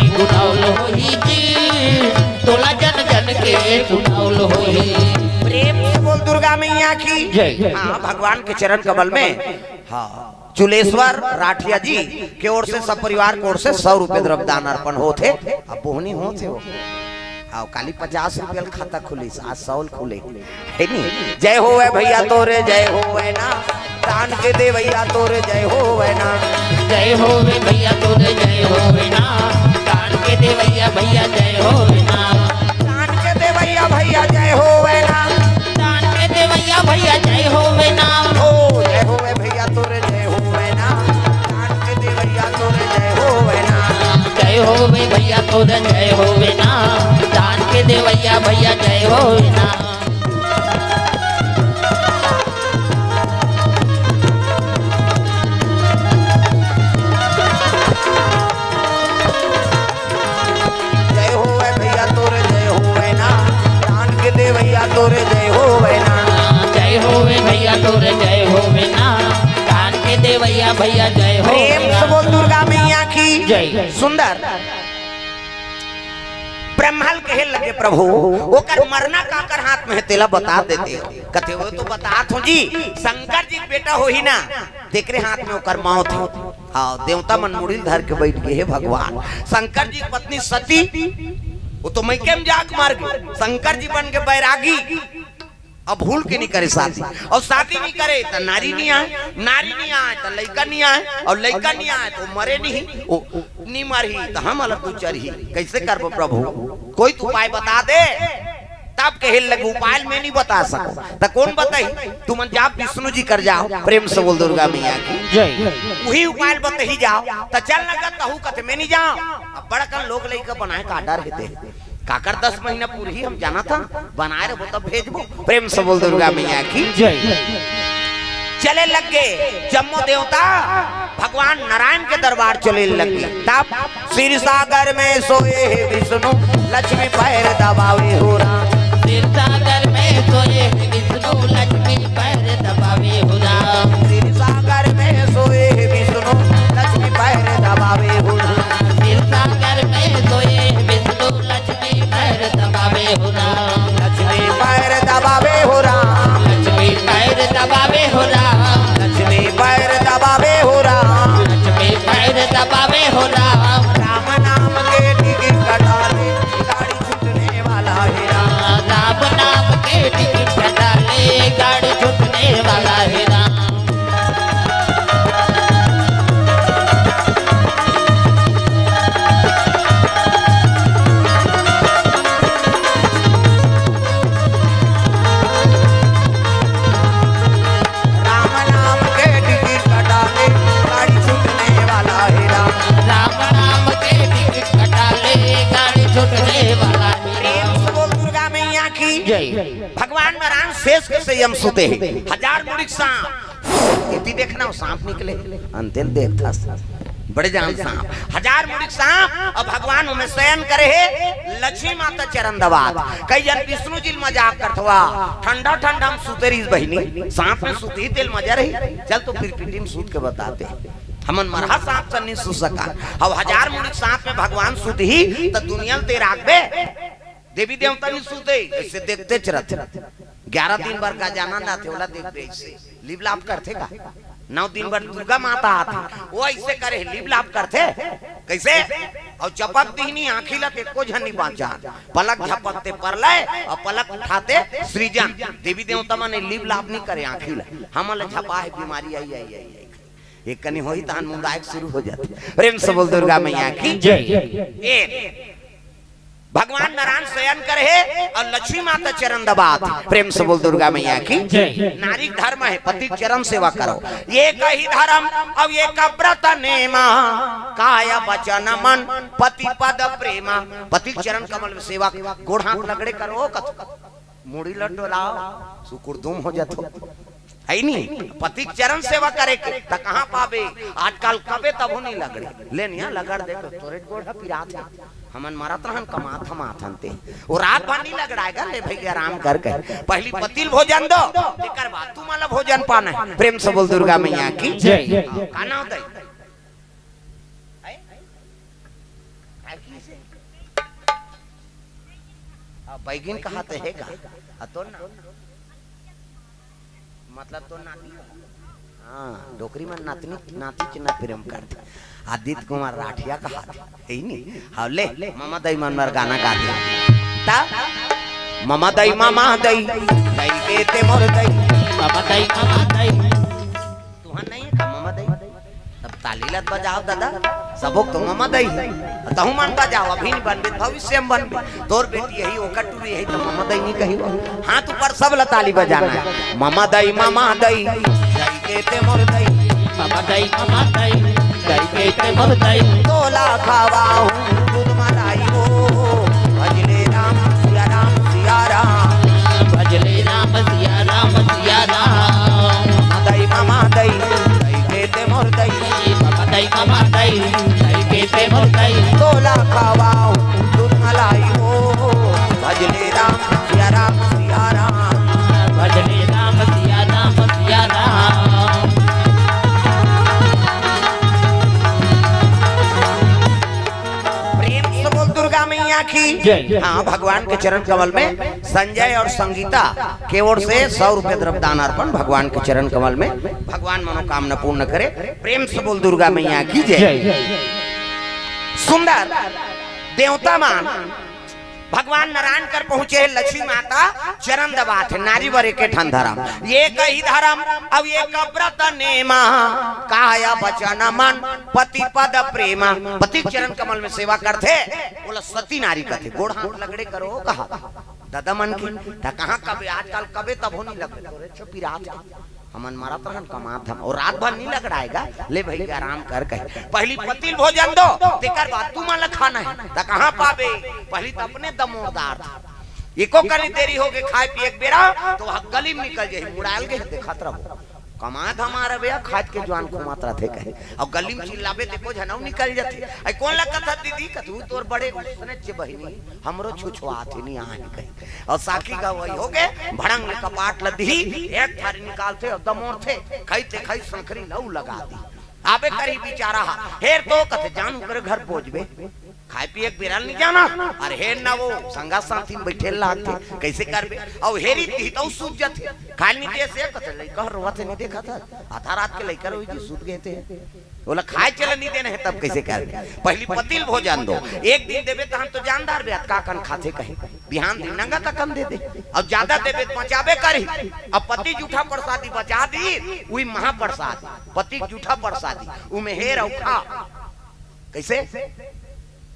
गुनौल होही जी, तोला जन जन के सुनौल होही। प्रेम से बोल दुर्गा मैया की। जय। हाँ, भगवान के चरण कमल में। हाँ, चुलेश्वर राठिया जी के ओर से, सब परिवार के ओर से सौ रुपए द्रव्य दान अर्पण होत हे। अब बोहनी होत हे वो। हाँ, काली पचास रुपया ल खाता खुलिस, आज सौ ल खुले, हे नी? जय होवे भैया तोरे, जय होवे ना, दान के देवैया तोरे, जय होवे ना। जय होवे भैया तोरे, जय होवे ना, दान के देवैया भैया, जय होवे ना। दान के देवैया भैया, जय होवे ना। दान के देवैया भैया, जय होवे ना। ओ, जय होवे भैया तोरे, जय होवे ना, दान के देवैया तोरे, जय होवे ना। जय होवे भैया तोरे, जय होवे ना, दान के देवैया भैया, जय होवे ना। जय होवे भैया तोरे, जय होवे ना, दान के देवैया तोरे, जय होवे ना। जय होवे भैया तोरे, जय होवे ना, दान के देवैया भैया, जय होवे ना। प्रेम से बोल दुर्गा मैया की। जय। सुंदर। ब्रह्मा ल कहे लगे, "प्रभु, ओकर मरना काकर हाथ में हे, तेला बता देते।" कथे, "वो तो बतात हों जी, शंकर जी के बेटा होही ना, तेकरे हाथ में ओकर मौत हे।" हाँ, देवता मन मुड़ी ल धर के बइठ गे, "हे भगवान, शंकर जी के पत्नी सती, वो तो मइके में जाके मर गे, शंकर जी बन के बैरागी, अब भूल के नी करे शादी, अउ शादी नी करे त नारी नी आय, नारी नी आय त लइका नी आय, अउ लइका नी आय त वो मरे नी, वो नी मरही त हमला तू चरही, कइसे करबो प्रभु? कोई तो उपाय बता दे।" तब कहे लगे, "उपाय ल मैं नी बता सकँव।" त कोन बताही? तुमन जाव विष्णु जी कर जाव। प्रेम से बोल दुर्गा मैया की। जय। उही उपाय ल बताही जाव। त चल न गा तहूँ, कथे मैं नी जाँव। अब बड़कन लोग लइका बनाय का डर हे ते। काकर दस महीना पूरही हम जानत हन, बनाय रहिबो तब भेजबो। प्रेम से बोल दुर्गा मैया की। जय। चले लगे जम्मो देवता, भगवान नारायण के दरबार चले लगे। तब क्षीर सागर में सोए हे विष्णु, लक्ष्मी पैर दबावे हो राम। क्षीर सागर में सोए हे विष्णु, लक्ष्मी पैर दबावे हो राम। क्षीर सागर में सोए हे विष्णु, लक्ष्मी पैर दबावे हो राम। क्षीर सागर में सोए हे विष्णु, लक्ष्मी पैर दबावे हो राम। लक्ष्मी पैर दबावे हो राम। लक्ष्मी पैर दबावे हो राम। लक्ष्मी पैर दबावे हो राम। लक्ष्मी पैर दबावे हो राम। राम नाम के टिकट कटा ले, गाड़ी छूटने वाला हे राम। राम नाम के टिकट कटा ले, गाड़ी छूटने वाला हे राम। राम नाम के टिकट कटा ले, गाड़ी छूटने वाला हे राम। राम नाम के टिकट कटा ले, गाड़ी छूटने वाला हे राम। प्रेम से बोल दुर्गा मैया की। जय। भगवान नारायण शेष के सय्यम सुते हे। हजार मुड़ी के सांप। एती देखना, वो सांप निकले। अंते ल देखथस। बड़े जान सांप। हजार मुड़ी के सांप। अब भगवान ओमे सय्यम करे हे। लक्ष्मी माता चरण दबात। कई झन विष्णु जी ल मजाक करथे, "वाह, ठंडा ठंडा म सुते रहिस बहिनी। सांप में सुतही तेला मजा रही। चल तो फिर पिटी म सुत के बताते। हमन मरहा सांप सन नी सुत सकन। अब हजार मुड़ी के सांप में भगवान सुतही, त दुनिया ल ते राखबे?" देवी देवता नी सुते, अइसे देखतेच रहिथे। ग्यारह दिन बर गजानन आथे, ओला देखबे अइसे। लिपलाप करथे का? नौ दिन बर दुर्गा माता आथे, वो अइसे करे, लिपलाप करथे। कइसे? अउ चपक दिहिन आँखी ला, ते एको झन नइ बाँचा। पलक झपकते परलय अउ पलक उठाते सृजन। देवी देवता मन लीप लाप नइ करे आँखी ला, हमन ला झपा हे, बीमारी आई, आई, आई, आई। एक कनी होही तहन मुंदाए के शुरू हो जाथे। प्रेम से बोल दुर्गा मैया की जय। ए, भगवान नारायण शयन करे हे अउ लक्ष्मी माता चरण दबात हे। प्रेम से बोल दुर्गा मैया की जय। नारी के धर्म हे, पति के चरण सेवा करो। एकहि धर्म अउ एक व्रत नेमा, काय वचन मन पति पद प्रेमा। पति के चरण कमल में सेवा, गोड़ हाथ लगड़े करो, कत मुड़ी ल डोलाओ, सुकुरदुम हो जाथो। हे नी? पति के चरण सेवा करे के, त कहाँ पाबे? आजकल कबे तभो नइ लगड़े। ले निया लगड़ दे, तो तोरे गोड़ ह पिरात हे। हमन मरत रहन, कमात धमात हन ते। ओ रात भर नइ लगड़ाय गा, ले भई आराम कर कहे। पहिली पति ल भोजन दो, तेकर बाद तुमन ला भोजन पाना हे। प्रेम से बोल दुर्गा मैया की जय। हाँ, का नाव दई? हैं? आ, बैगिन कहाथे हे का? आ, तो ना। मतलब तो नाती हो। हाँ, डोकरी मन नातनी, नाती के ना प्रेम करथे। आदित्य कुमार राठिया कहाथे, हे नी? हाँ, ले, ममा दई मन बर गाना गा दे। ता, ममा दई, ममा दई, दई के ते मोर दई। ममा दई, ममा दई। तुहन नहीं हे का ममा दई? तब ताली लत बजाओ दादा, सबो तो ममा दई हे। तहु मन बजाओ, अभी नइ बनबे, भविष्य में बनबे। तोर बेटी यही, ओकर टूरी यही, तो ममा दई नइ कही वो। हाथ ऊपर, सब ला ताली बजाना हे। ममा दई, ममा दई, दई के ते मोर दई। ममा दई, ममा दई, दई के ते मोर दई। तोला खवाहूँ दूध मलाई हो, भजले राम सिया राम सिया राम। भजले राम सिया राम सिया राम। ममा दई, ममा दई, दई के ते मोर दई। ममा दई, ममा दई, दई के ते मोर दई। तोला खवाहूँ दूध मलाई हो, भजले राम सिया राम सिया राम। भजले राम सिया राम सिया राम। प्रेम से बोल दुर्गा मैया की जय। हाँ, भगवान के चरण कमल में संजय और संगीता के ओर से सौ रुपए द्रव्य दान अर्पण भगवान के चरण कमल में। भगवान मनोकामना पूर्ण करे। प्रेम से बोल दुर्गा मैया की जय। जय। सुंदर देवता मन भगवान नारायण कर पहुंचे हे, लक्ष्मी माता चरण दबात हे। नारी बर एके ठन धरम, एकही धरम अउ एक व्रत नेमा, काय वचन मन पति पद प्रेमा। पति के चरण कमल में सेवा करथे, ओला सती नारी कथे। गोड़ हाथ लगड़े करो कहा दादा मन की, त कहाँ कबे, आजकल कबे तभो नइ लगड़े, तोरे छो पिरात हे। हमन मरत रहन कमात हम, अउ रात भर नइ लगड़ाय गा, ले भई आराम कर कहे। पहिली पति ल भोजन दो, तेकर बाद तुमन ल खाना हे, त कहाँ पाबे? पहिली त अपने दमोरदार था। एको कनी देरी होगे खाय पिये के बेरा, त ओ गली में निकल जाही, मुड़ायल गे, देखत रहो। कमात हमारा बेया, खात के जुआन खुमात रथे कहे। अउ गली में चिल्लाबे, त एको झन अउ निकल जाथे। अई कोन ला कथस दीदी? कथस तोर बड़े उसने चे बहिनी, हमरो छुछुआत हे, नइ आहे कहे। अउ साखी गवई होगे, भड़ंग ले कपाट ल दिही, एक थारी निकालथे अउ दमोरथे, खइते खई संखरी ल अउ लगा दिही। आबे करही बिचारा हा, हेर तो कथे, जान ओकरे घर बोजबे, खाय पिये के बेरा ल नइ जाना, अरे हेर ना वो संगा साथी में बइठे ल लागथे, कइसे करबे? अउ हेरी दिही त अउ सूझ जाथे, खाय ल नइ दे से कथे, लइका ह रोवत हे, नइ देखत हस, आधा रात के लइका रोही जी, सूत गे ते। ओला खाय चले नइ देना हे, तब कइसे करबे? पहिली पति ल भोजन दो। एक दिन देबे तहन तो जानदार बे, अतका कन खाथे कहे। बिहान दिन नंगा तकन दे दे। अउ जादा देबे त बचाबे करही। अब पति जूठा प्रसादी बचा दी, उही महाप्रसाद। पति जूठा प्रसादी, उमे हेर अउ खा। कइसे?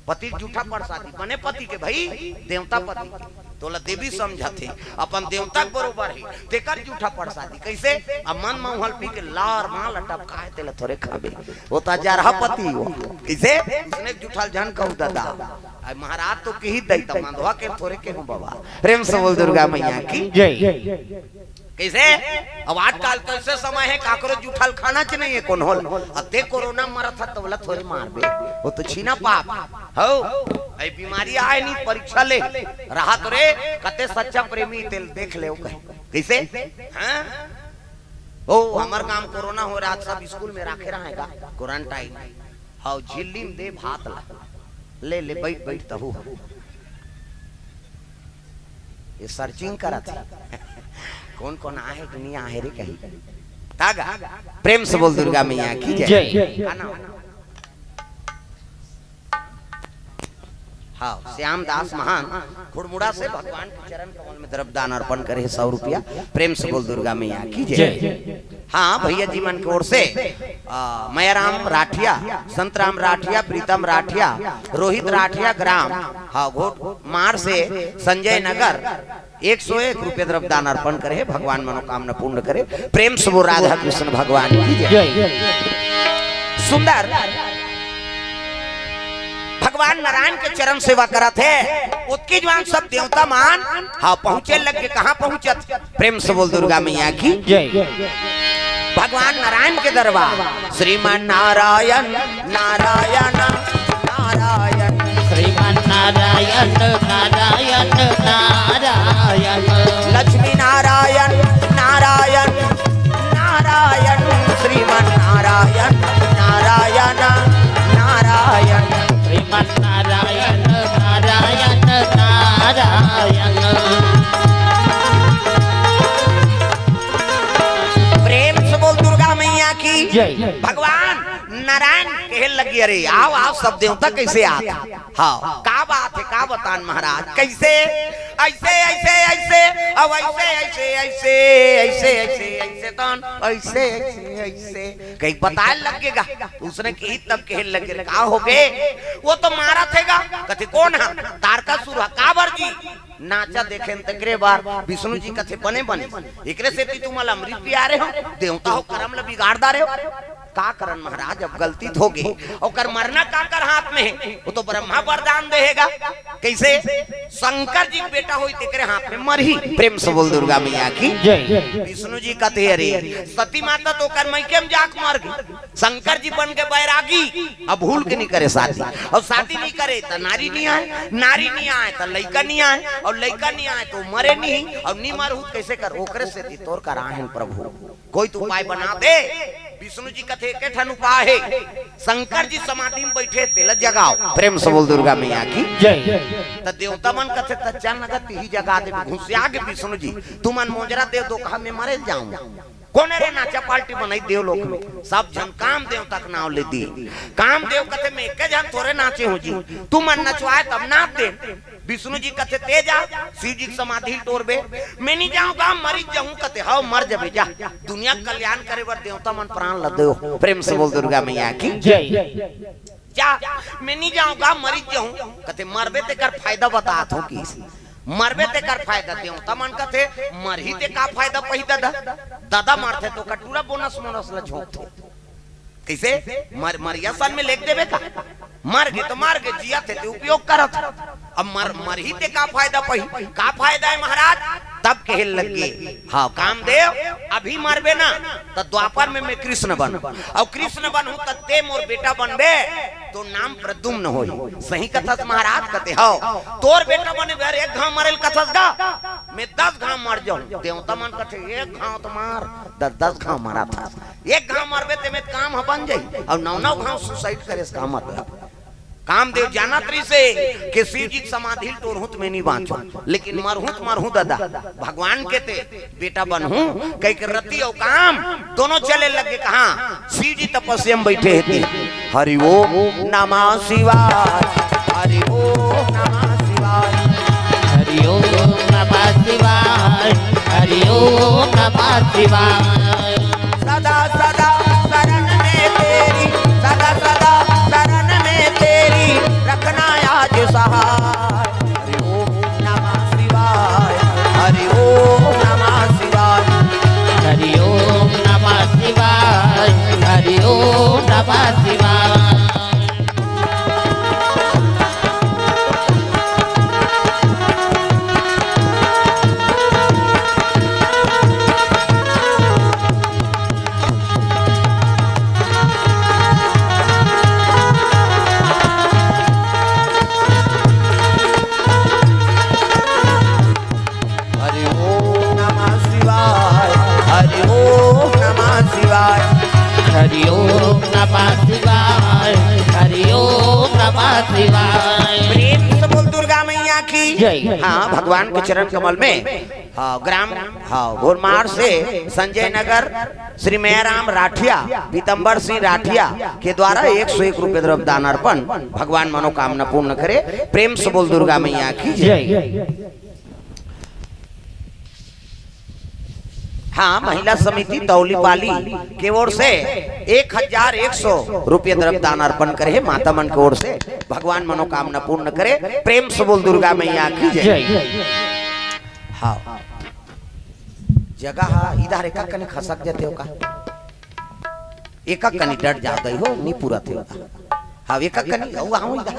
पति के जूठा प्रसादी, बने पति के भई, देवता पति के। तोला देवी समझत हे, अपन देवता के बरोबर हे, तेकर जूठा प्रसादी। कइसे? अब मन म उहल पी के लार माल टपकाय, तेला थोरे खाबे। ओ त जरहा पति ओ। कइसे? उसने जूठा ल झन कहू दादा। अई महाराज तो किही दई त मंदवा के थोरे केहूँ बबा। प्रेम से बोल दुर्गा मैया की जय। कइसे? अब आजकल तो अइसे समय हे, काकरो जूठा ल खाना च नइ हे, कोनो ल। अब ते कोरोना मरत हस, त ओला थोरे मारबे, ओ तो छीना पाप। हव, अई बीमारी आय नइ, परीक्षा ले। रहा तो रे, कते सच्चा प्रेमी, तेला देख ले, ओ कहे। कइसे? हाँ? ओ, हमर गाँव कोरोना हो रहा, सब स्कूल में राखे रहा हे गा, क्वारंटाइन। हव, झिल्ली में दे भात ला। ले, ले, बइठ, बइठ, तहू ह। ये सर्चिंग करत हे। कोन कोन आहे कि नइ आहे रे कही। तागा, प्रेम से बोल दुर्गा मैया की जय। जय। का नाम? हाँ, श्याम दास महान खुड़मुड़ा से भगवान के चरण कमल में द्रव्य दान अर्पण करे हे सौ रुपया। प्रेम से बोल दुर्गा मैया की जय। जय। हाँ, भैया जी मन के ओर से, आ, मयाराम राठिया, संतराम राठिया, प्रीतम राठिया, रोहित राठिया, ग्राम, हाँ, घोट मार से संजय नगर, एक सौ एक रुपये द्रव्य दान अर्पण करे हे। भगवान मनोकामना पूर्ण करे। प्रेम से वो राधा कृष्ण भगवान की जय। जय। सुंदर भगवान नारायण के चरण सेवा करत हे, ओतकी जुवार सब देवता मन, हाँ, पहुँचे लग गे। कहाँ पहुँचत? प्रेम से बोल दुर्गा मैया की। जय। भगवान नारायण के दरबार, श्रीमन नारायण, नारायण, नारायण। श्रीमन नारायण, नारायण, नारायण। लक्ष्मी नारायण, नारायण, नारायण। श्रीमन नारायण, नारायण, नारायण। श्रीमन नारायण, नारायण, नारायण। प्रेम से बोल दुर्गा मैया की। जय। भगवान नारायण कहे लगे, अरे आओ, आओ, सब देवता कैसे आत? हाँ, का बात हे, का बतान महाराज, कैसे? ऐसे, ऐसे, ऐसे, अब ऐसे, ऐसे, ऐसे, ऐसे, ऐसे, ऐसे, तन, ऐसे, ऐसे, ऐसे, कहीं बताए लग गे गा। उसने कही तब कहे लगे, का हो गे? वो तो मारत हे गा। कथे, कोन हा? तारकासुर हा। काबर जी? नाचा देखेन तेकरे बर। विष्णु जी कथे, बने बने, एकरे सेती तुमन ल अमृत पिया रहे हो, देवता हो करम ल बिगाड़ डारे हो। का करन महाराज, अब गलती तो हो गे, ओकर मरना काकर हाथ में हे? वो तो ब्रह्मा वरदान दे हे गा। कैसे? शंकर जी के बेटा होई तेकरे हाथ में मरही। प्रेम से बोल दुर्गा मैया की। जय। विष्णु जी कथे, अरे सती माता तो ओकर मइके में जाके मर गे, शंकर जी बन के बैरागी, अब भूल के नहीं करे शादी, अउ शादी नहीं करे त नारी नहीं आए, नारी नहीं आए त लइका नहीं आए, अउ लइका नहीं आए त मरे नहीं, अउ नहीं मरहू त कैसे कर? ओकरे सेती तोर करा हन प्रभु, कोई तो उपाय बना दे। विष्णु जी कथे एके ठन उपाय हे, शंकर जी समाधि में बैठे, तेला जगाओ। प्रेम से बोल दुर्गा मैया की। जय। त देवता मन कथे, त चल न गा, तिही जगा देबे। घुसिया गे विष्णु जी, तुमन मोजरा दे दो, कहा मैं मरे जाऊं। कोन रे नाचा पार्टी बनाई देवलोक में? सब झन कामदेव तक नाव ले दी। कामदेव कथे, मैं एके झन थोरे नाचे हूँ जी, तुमन नचवाए तब नाच दे। विष्णु जी कथे, ते जा, शिव जी के समाधि टोरबे। मैं नहीं जाऊँ गा, मरी जाऊँ। कथे, हव, मर जबे, जा। दुनिया के कल्याण करे बर देवता मन प्राण ल देव। प्रेम से बोल दुर्गा मैया की। जय। जा, मैं नहीं जाऊँ गा, मरी जाऊँ। कथे, मरबे तेकर फायदा बतात हूँ किस। मरबे तेकर फायदा देवता मन कथे, मरही ते का फायदा पही ददा? ददा मरथे त ओकर टूरा बोनस मोनस ल झोंकथे। कइसे? मर-, मरिया सन में लेख देबे का? मर गे त मर गे, जियत हे ते उपयोग करत। अब मर-, मरही ते का फायदा पही? का फायदा हे महाराज? तब कहे लग गे, हाँ कामदेव, अभी मरबे ना त द्वापर में मैं कृष्ण बनहूँ, अउ कृष्ण बनहूँ त ते मोर बेटा बनबे, तोर नाम प्रद्युम्न होही। सही कथस महाराज? कथे, हव। तोर बेटा बने बर एक घांव मरे ल कथस गा, मैं दस घांव मर जाहूँ। देवता मन कथे, एक घांव त मार, दस दस घांव मरत हस, एक घांव मरबे तेमे काम ह बन जाही, अउ नौ नौ घांव suicide करे से का मतलब? कामदेव जानत रहिसे कि शिव जी के समाधि ल टोरहूँ त मैं नहीं बाँचहूँ, लेकिन मरहूँ त मरहूँ ददा, भगवान के ते बेटा बनहूँ, कहिके रति अउ काम दोनों चले लग गे। कहाँ? शिव जी तपस्या में बैठे हे ते। हरि ओम नमः शिवाय, हरि ओम नमः शिवाय। हरि ओम नमः शिवाय, हरि ओम नमः शिवाय। सदा सदा शरण में तेरी, सदा सदा शरण में तेरी, रखना आज सहाय। हरि ओम नमः शिवाय, हरि ओम नमः शिवाय। हरि ओम नमः शिवाय, हरि ओम नमः शिवाय। जय। हाँ, भगवान के चरण कमल में, हाँ, ग्राम, हाँ, घोरमार से संजय नगर श्री मयाराम राठिया, पीतम्बर सिंह राठिया के द्वारा एक सौ एक रुपये द्रव्य दान अर्पण। भगवान मनोकामना पूर्ण करे। प्रेम से बोल दुर्गा मैया की जय। जय। हाँ, महिला समिति तौलीपाली के ओर से एक हजार एक सौ रुपये द्रव्य दान अर्पण करे हे माता मन के ओर से। भगवान मनोकामना पूर्ण करे। प्रेम से बोल दुर्गा मैया की जय। जय। हाँ, जगह हा इधर एक कनी खसक जाते हो का, एक कनी डट जाते हो, नहीं पूरा थे होता। हाँ, एक कनी, वहाँ इधर,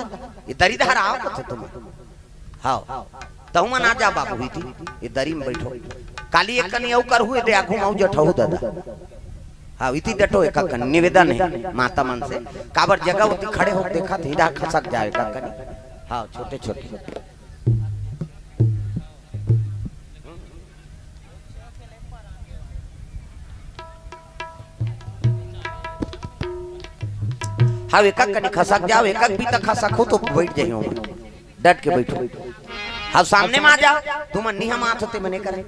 इधर, इधर आओ, कथे तुम। हाँ, तहु मन आ जा बाबू, इती, ये दरी में बैठो। काली एक कनी अउ करहू, ये दे आखू माऊ जठहू दादा। हाँ, इती डटो एक कनी, निवेदन है माता मन से। काबर जगह होती खड़े हो, देखा थे, इधर खसक जाए एक कनी। हाँ, छोटे छोटे। हाँ, एक कनी खसक जाओ, एक भी तक खसक हो तो बैठ जाइयो, डट के बैठो। हाँ, सामने में आ जाओ, तुम अन्नी हम हाथ होते मने करे,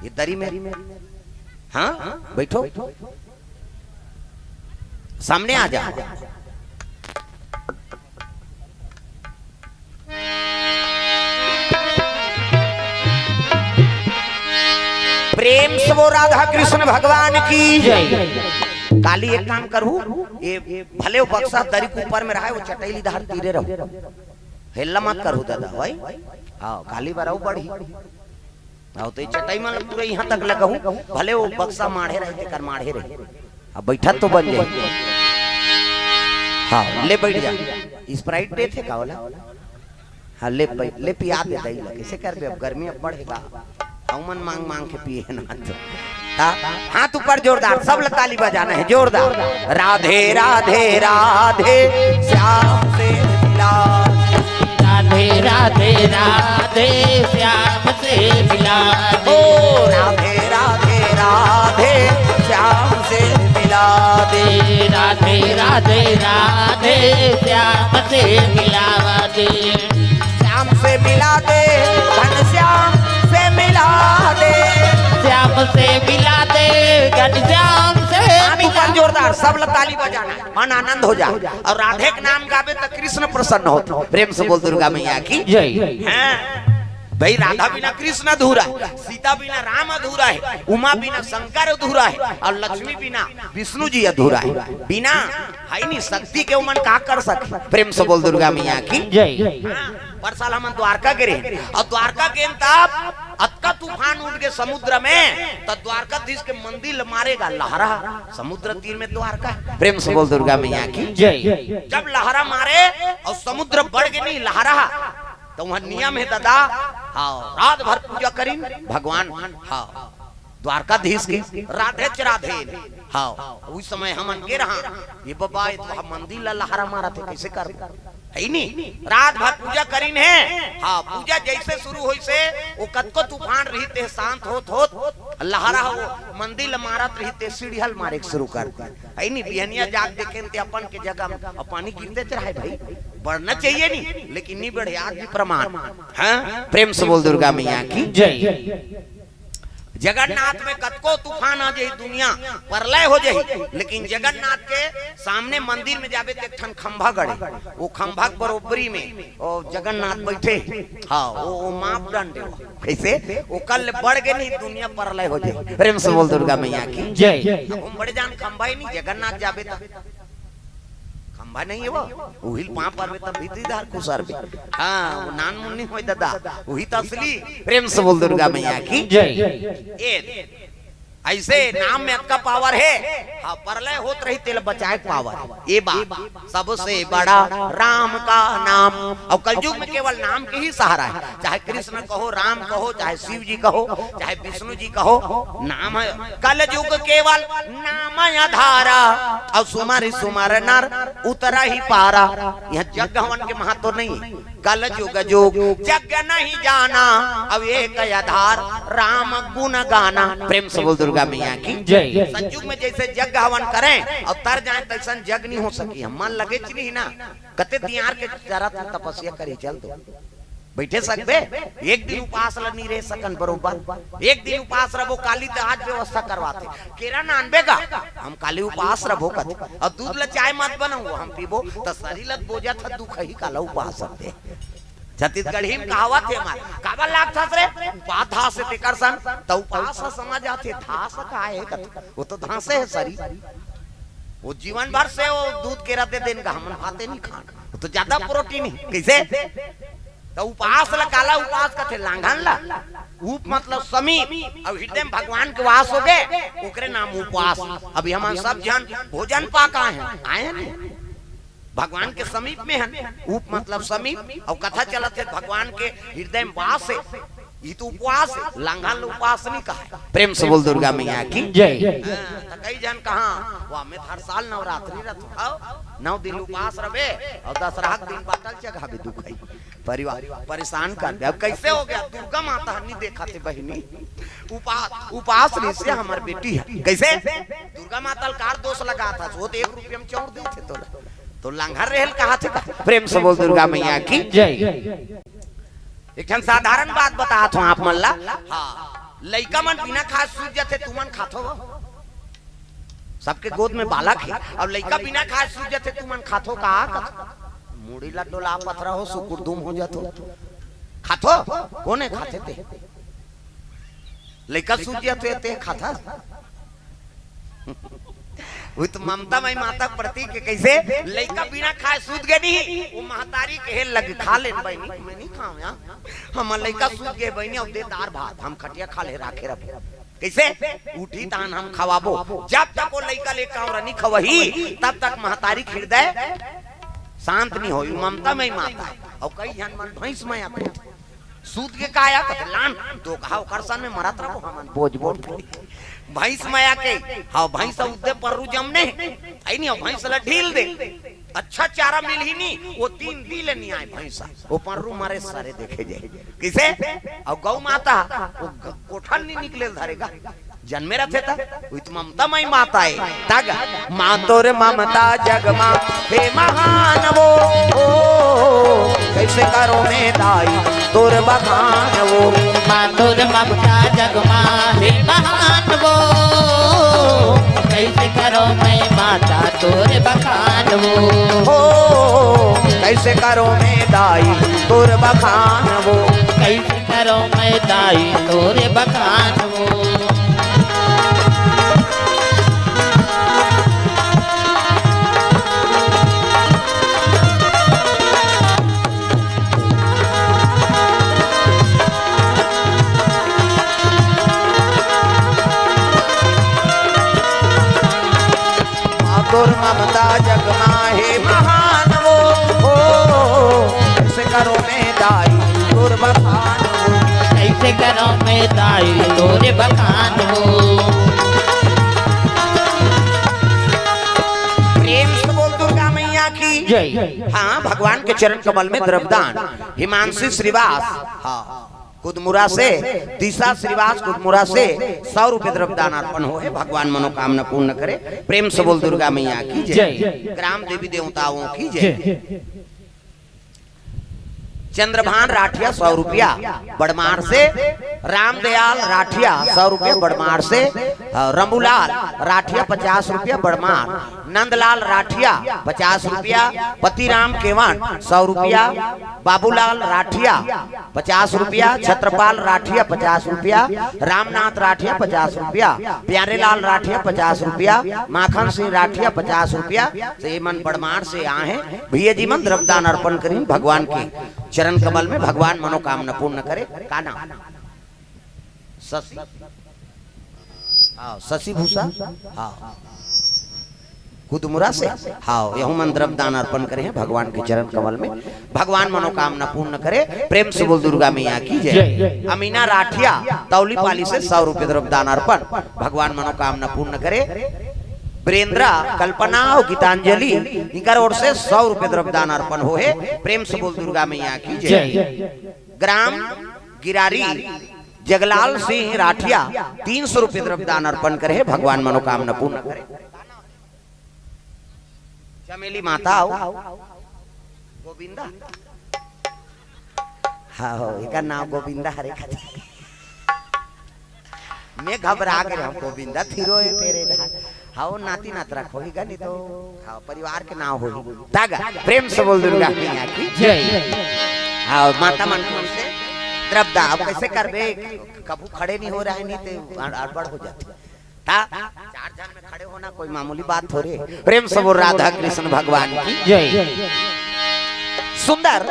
ये दरी में। हाँ, बैठो, सामने आ जाओ। प्रेम से वो राधा कृष्ण भगवान की जय। काली एक काम करहू, ये भले वो बक्सा दरी के ऊपर में रहा है, वो चटैली धार तीरे रहो, हेल्ला मत करहू दादा भाई। हाँ, काली बराऊ बढ़ी। हाँ, तो ये चटई मन पूरे यहाँ तक लगहू, भले वो बक्सा माढ़े रहे, तेकर माढ़े रहे। अब बैठा तो बन जाए। हाँ, ले बैठ जा। स्प्राइट देथे का वाला? हाँ, ले पै-, ले पिया दे दई ला। कैसे करबे? अब गर्मी अब बढ़ेगा। हमन मांग मांग के पिए ना तो। ता-, हाथ ऊपर जोरदार, सब ला ताली बजाना है, जोरदार। राधे राधे राधे श्याम से मिला। राधे राधे राधे श्याम से मिला दे। ओ राधे राधे राधे श्याम से मिला दे। राधे राधे राधे श्याम से मिला दे। श्याम से मिला दे, घनश्याम से मिला दे। श्याम से मिला दे, घनश्याम से हाथ ऊपर मिला दे। जोरदार, सब लोग ताली बजाना, मन आनंद हो जाए। और राधे के नाम गावे तो कृष्ण प्रसन्न होते। प्रेम से बोल दुर्गा मैया की जय। हैं? भाई, राधा बिना कृष्ण अधूरा है, सीता बिना राम अधूरा है, उमा बिना शंकर अधूरा है, और लक्ष्मी बिना विष्णु जी अधूरा है। बिना है नहीं शक्ति के उमन का कर सके। प्रेम से बोल दुर्गा मैया की जय। हाँ, पर साल हमन द्वारका गे रहे, और द्वारका गे तब अतका तूफान उठ के समुद्र में, तो द्वारकाधीश के मंदिर मारेगा लहरा। समुद्र तीर में द्वारका है। प्रेम से बोल दुर्गा मैया की जय। जब लहरा मारे और समुद्र बढ़ के नहीं लहरा, तो वहाँ नियम है दादा। हाँ, रात भर पूजा करीन भगवान। हाँ, द्वारकाधीश के राधे च राधे। हाँ, उस समय हमन के रहा, ये बाबा, ये तो हम मंदिर ला लहरा मारा थे, कैसे कर है नी? रात भर पूजा करीन है। हाँ, पूजा जैसे शुरू होई से, वो कतको तूफान रही ते शांत होत होत लहरा वो मंदिर ला मारत रही ते सीढ़िया ल मारे के शुरू कर दी। है नी? बिहनिया जाग देखे ते अपन के जगह में, अब पानी गिरते रहे भाई, बढ़ना चाहिए नी, लेकिन नहीं बढ़े, आज भी प्रमाण। हाँ, प्रेम से बोल दुर्गा मैया की जय। जगन्नाथ में कतको तूफान आ जाही, दुनिया परलय हो जाही, लेकिन जगन्नाथ के सामने मंदिर में जाबे ते एक ठन खंभा गड़े, वो खंभा के बरोबरी में ओ जगन्नाथ बैठे। हाँ, वो, वो मापदंड है वो। कैसे? ओकर ले बढ़ के नहीं, दुनिया परलय हो जाही। प्रेम से बोल दुर्गा मैया की जय। अब हम बड़े जान खंभा ही नहीं, जगन्नाथ जाबे तो खंभा नहीं है वो, उहिल पाँव परबे तब भीतरी धार खुसरबे। हाँ, वो नान मुन्नी होय दादा, वही तो असली। प्रेम से बोल दुर्गा मैया की जय। ए, ऐसे नाम में अतका पावर है। हाँ, परलय होत रही तेल बचाए के पावर। ये बात सबसे बड़ा राम का नाम। और कलयुग में केवल नाम के ही सहारा है। चाहे कृष्ण कहो, राम कहो, चाहे शिव जी कहो, चाहे विष्णु जी कहो, नाम है। कलयुग केवल नाम आधारा, और सुमरि सुमरि नर उतरहि पारा। यहाँ यज्ञ हवन के महत्व नहीं है। कलयुग जोग यज्ञ नहीं जाना, अब एक आधार राम गुण गाना। प्रेम से बोल दुर्गा मैया की जय। सतयुग में जैसे यज्ञ हवन करें और तर जाए, तैसन यज्ञ नहीं हो सकी। हम मन लगे च नहीं ना, कते दियार के जरा तू तपस्या करी, चल दो। बइठे सकबे? एक दिन उपास ल नी रह सकन बरोबर। एक दिन उपास रबो, काली त आज व्यवस्था करवाथे। केरा नानबे गा, हम काली उपास रबो कथे। अउ दूध ल चाय मत बनाऊ, हम पीबो। त सरीर ल बोजत ह दुखही, काला उपास रबे। छत्तीसगढ़ी म कहावत हे हमार, "काबर लागथस रे? उपास धास हे तेकर सन।" त उपास ह समझ आथे, धास का हे कथे। वो तो धासे हे सरीर। वो जीवन भर से वो दूध केरा दे देन गा, हमन भाते नी खान। वो तो ज्यादा प्रोटीन हे। कइसे? त उपास ल काला उपास कथे? लांघन ल। उप मतलब समीप, अउ हृदय म भगवान के वास होगे, ओकरे नाम उपास। अभी हमन सब झन भोजन पा के आए हन, आए हन नी? भगवान के समीप में हन, उप मतलब समीप, अउ कथा चलत हे भगवान के हृदय म वास हे, ई तो उपवास हे, लांघन ल उपास नी कहे। प्रेम से बोल दुर्गा मैया की जय। हाँ, त कई झन कहा, "वाह, मैं हर साल नवरात्रि रथों, हव, नौ दिन उपास रबे, अउ दसरहा के दिन बाटल चघाबे दुखही।" परिवार परेशान कर दे। अब कइसे होगे? दुर्गा माता ह नी देखत हे बहिनी, उपास, उपास रिहिसे हमर बेटी ह। कइसे? दुर्गा माता ल कार दोष लगाथस, वो तो एक रुपया म चाउर देथे तोला, त लांघन रहे ल कहत हे का? प्रेम से बोल दुर्गा मैया की जय। एक ठन साधारण बात बतात हूँ आप मन ला। हाँ, लइका मन बिना खाए सूत जाथे, तुमन खाथो? सबके गोद में बालक हे, अउ लइका बिना खाए सूत जाथे, तुमन खाथो का? कथो, मुड़ी ला डोला पथरा हो, सुकुर दुम हो जाथो। खाथो? कोन हे खाथे ते? लइका सूत जाथे ते खाथा? वो तो ममता मई माता के प्रतीक हे। कइसे? लइका बिना खाए सूत गे नी, वो महतारी कहे लगे, "खा ले बहिनी, मैं नी खाऊं यार, हमर लइका सूत गे बहिनी, अउ दे दार भात, हम खटिया खा ले राखे रखे।" कइसे? "उठी तहन हम खवाबो।" जब तक वो लइका ले कांवरा नी खवही, तब तक महतारी के हृदय शांत नी होई। ममता मई माता हे। अउ कई झन मन भैंस मया के सूत गे का या, कथे, "लान, तो कहा ओकर सन में मरत रहो हमन, बोझ बोझ।" भैंस मया के, हाँ, भैंस उद्दे पर्रू जमने, हे नी, भैंस ला ढील दे। अच्छा चारा मिलही नी, वो तीन दिन ले नी आए भैंसा, वो पर्रू मरे सारे देखे जाए। कइसे? अउ गौ माता, वो ग-, कोठन नी निकले धरेगा। जनमे रथे त, उहित ममता मई माता हे। तग, माँ तोर ममता जग मा हे महान वो, ओ, कइसे करो मैं दाई तोर बखान वो। माँ तोर ममता जग मा हे महान वो, कइसे करो मैं माता तोर बखान वो। ओ, कइसे करो मैं दाई तोर बखान वो। कइसे करो मैं दाई तोर बखान वो। माँ तोर ममता जग मा हे महान वो, ओ, कइसे करो मैं दाई तोर बखान वो। कइसे करो मैं दाई तोर बखान वो। प्रेम से बोल दुर्गा मैया की जय। हाँ, भगवान के चरण कमल में द्रव्यदान। हिमांशी श्रीवास, हाँ, कुदमुरा से, दिशा श्रीवास कुदमुरा से सौ रुपये द्रव्यदान अर्पण होहे, भगवान मनोकामना पूर्ण करे। प्रेम से बोल दुर्गा मैया की जय। जय। ग्राम देवी देवताओं की जय। जय। चंद्रभान राठिया सौ रुपया बड़मार से, रामदयाल राठिया सौ रुपया बड़मार से, अ, रंबूलाल राठिया पचास रुपया बड़मार, नंदलाल राठिया पचास रुपया, पतिराम केवट सौ रुपया, बाबूलाल राठिया पचास रुपया, छत्रपाल राठिया पचास रुपया, रामनाथ राठिया पचास रुपया, प्यारेलाल राठिया पचास रुपया, माखन सिंह राठिया पचास रुपया। से ये मन बड़मार से आए हैं। भैया जी मन द्रव्यदान अर्पण करिन भगवान के चरण कमल में, भगवान मनोकामना पूर्ण करे। का नाम? शशि। हाँ, शशि भूषा। हाँ। कुदमुरा से, हाँ, यहू मन द्रव्यदान अर्पण करे हैं भगवान के चरण कमल में, भगवान मनोकामना पूर्ण करे। प्रेम से बोल दुर्गा मैया की जय। जय। अमीना राठिया तौलीपाली से सौ रुपये द्रव्यदान अर्पण, भगवान मनोकामना पूर्ण करे। वीरेंद्रा, कल्पना और गीतांजलि, इनकर ओर से सौ रुपये द्रव्यदान अर्पण होहे। प्रेम से बोल दुर्गा मैया की जय। जय। ग्राम गिरारी जगलाल सिंह राठिया तीन सौ रुपये द्रव्यदान अर्पण करे हैं, भगवान मनोकामना पूर्ण करे। चमेली माता आओ। गोविंदा। हाँ हो, एकर नाव गोविंदा हरे कथे। मैं घबरा गे हँव, गोविंदा थिरो हे तेरे धार। हाँ, नाती नातरा खोही गा, नहीं तो हाँ, परिवार के नाव होही। तागा, प्रेम से बोल दुर्गा मैया की। जय। हाँ, माता मन को से द्रव्य दान, अब कैसे करबे? कभू खड़े नहीं हो रहा है, नहीं तो अड़-, अड़बड़ हो जाती। ता चार जन में खड़े होना कोई मामूली बात थोड़ी है। प्रेम से बोल राधा कृष्ण भगवान की। जय। सुंदर